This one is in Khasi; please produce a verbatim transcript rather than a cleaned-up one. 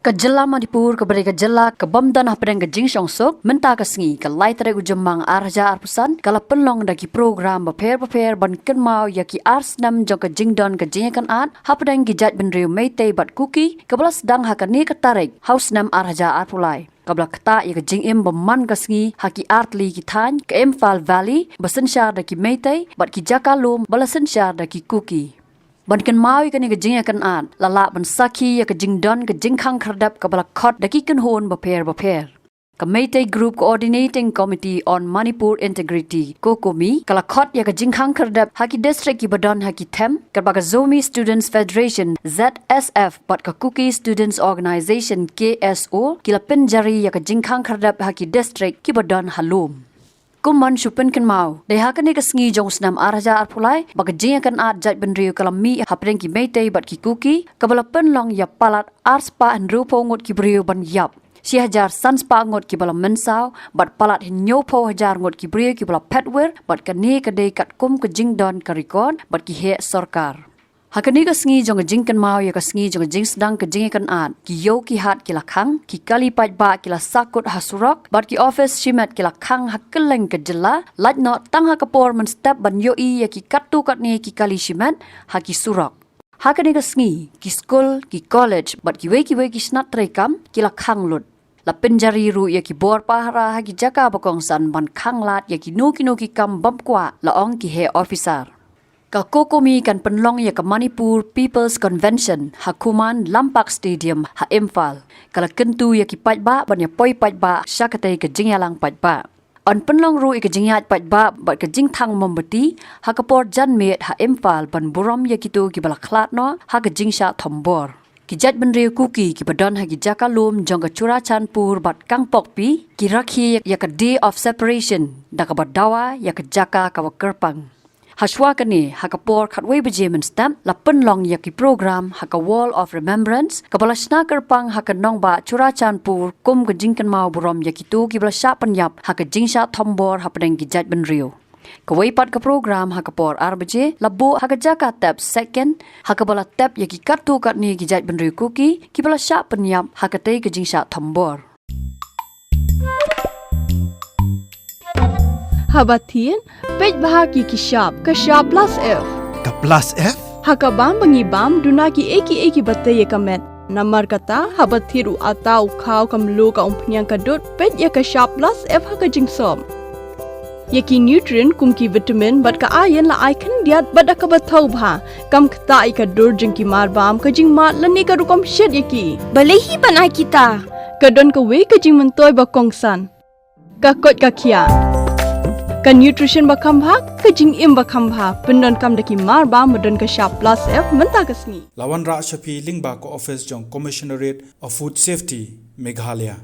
Ka jylla Manipur kaba dei ka jylla ka bym don hapdeng ka jingshongsuk, mynta ka sngi ka lai tarik u Jymmang ar hajar arphew san ka la pynlong da ki program bapher bapher ban kynmaw ïa ki ar snem jong ka jingdon ka jingïakynad hapdeng ki jaitbynriew Meitei bad Kuki, kaba la sdang ha kane ka tarik ha u snem ar hajar arphew lai, kaba la ktah ïa ka jingim ba man ka sngi ha ki artylli ki thaiñ, ka Imphal Valley ba synshar da ki Meitei bad ki jaka lum ba la synshar da ki Kuki. Ban kynmaw ïa kane ka jingïakynad, la lah ban sakhi ïa ka jingdon ka jingkhang khyrdep kaba la khot da ki kynhun bapher bapher. Ka Meitei Group Coordinating Committee on Manipur Integrity, COCOMI, ka la khot ïa ka jingkhang khyrdep ha ki district kiba don ha ki them, katba ka Zomi Students Federation, Z S F, bad ka Kuki Students Organization, K S O, ki la pynjari ïa ka jingkhang khyrdep ha ki district kiba don ha lum. Kum ban shu pynkynmaw, dei ha kane ka sngi jong u snem ar hajar arphew lai ba ka jingïakynad jaitbynriew ka la mih hapdeng ki Meitei bad ki Kuki, kaba la pynlong ïa palat ar spah hynriewphew ngut ki briew ban ïap, shi hajar san spah ngut kiba la mynsaw, bad palat hynñiewphew hajar ngut ki briew kiba la phet wir, bad kane ka dei katkum ka jingdon ka record bad ki heh sorkar. Ha kane ka sngi jong ka jingkynmaw ïa ka sngi jong ka jingsdang ka jingïakynad, ki ïew ki hat ki la khang, ki kali paidbah ki la sahkut ha surok, bad ki office shimet ki la khang ha kylleng ka jylla, lait noh tang ha ka por mynstep ban ïohi ïa ki katto katne ki kali shimet ha ki surok. Ha kane ka sngi, ki skul, ki college, bad kiwei kiwei ki snat treikam ki la khang lut. La pynjari ruh ïa ki bor pahara ha ki jaka ba kongsan ban khanglad ïa kino kino ki kam bym kwah, la ong ki heh officer. Ka COCOMI kan pynlong ïa ka Manipur People's Convention ha Khuman Lampak Stadium ha Imphal. Ka la kyntu ïa ki paidbah ban ïa poi paidbah sha katei ka jingïalang paidbah. Yn pynlong ruh ïa ka jingïaid paidbah bad ka jingthang mombati ha ka por janmiet ha Imphal ban burom ïa kito kiba la khlad noh ha ka jingshah thombor. Ki jaitbynriew Kuki kiba don ha ki jaka lum jong ka Churachandpur bad Kangpokpi ki rakhe ïa ka Day of Separation da kaba dawa ïa ka jaka kaba kyrpang. Hashwa kane, ha ka por khatwei baje mynstep, la pynlong ïa ki program ha ka Wall of Remembrance kaba la shna kyrpang ha ka nongbah Churachandpur kum ka jingkynmaw burom ïa kito kiba la shah pynïap ha ka jingshah thombor hapdeng ki jaitbynriew. Kawei pat ka program ha ka por ar baje la buh ha ka jaka tep Second, ha kaba la tep ïa ki katto katne ki jaitbynriew Kuki kiba la shah pynïap ha katei ka jingshah thombor. Haba thied, peit bha ki ki shap, ka shap plus F. Ka plus F? Ha ka bam ba ngi bam, duna ki ei ki ei kiba tei ïa ka met. Namar kata, haba thied u atta, u khaw, ka mluh, ka umphniang, ka dud, peit ïa ka shap plus F ha ka jingsop. Ïa ki nutrient kum ki vitamin bad ka iron la ai khyndiat bad da kaba thaw bha. Kam ktah ïa ka dur jong ki mar bam, ka jingmad lane ka rukom shet ïa ki. Balei hi ban ai kita? Ka don kawei ka jingmyntoi ba kongsan. Ka koit ka khiah. Ka nutrition ba kham bha, ka jingim ba kham bha. Pyndonkam da ki mar bam ba don ka shap plus F mynta ka sngi. La wanrah sha phi lyngba ka office jong Commissionerate of Food Safety, Meghalaya.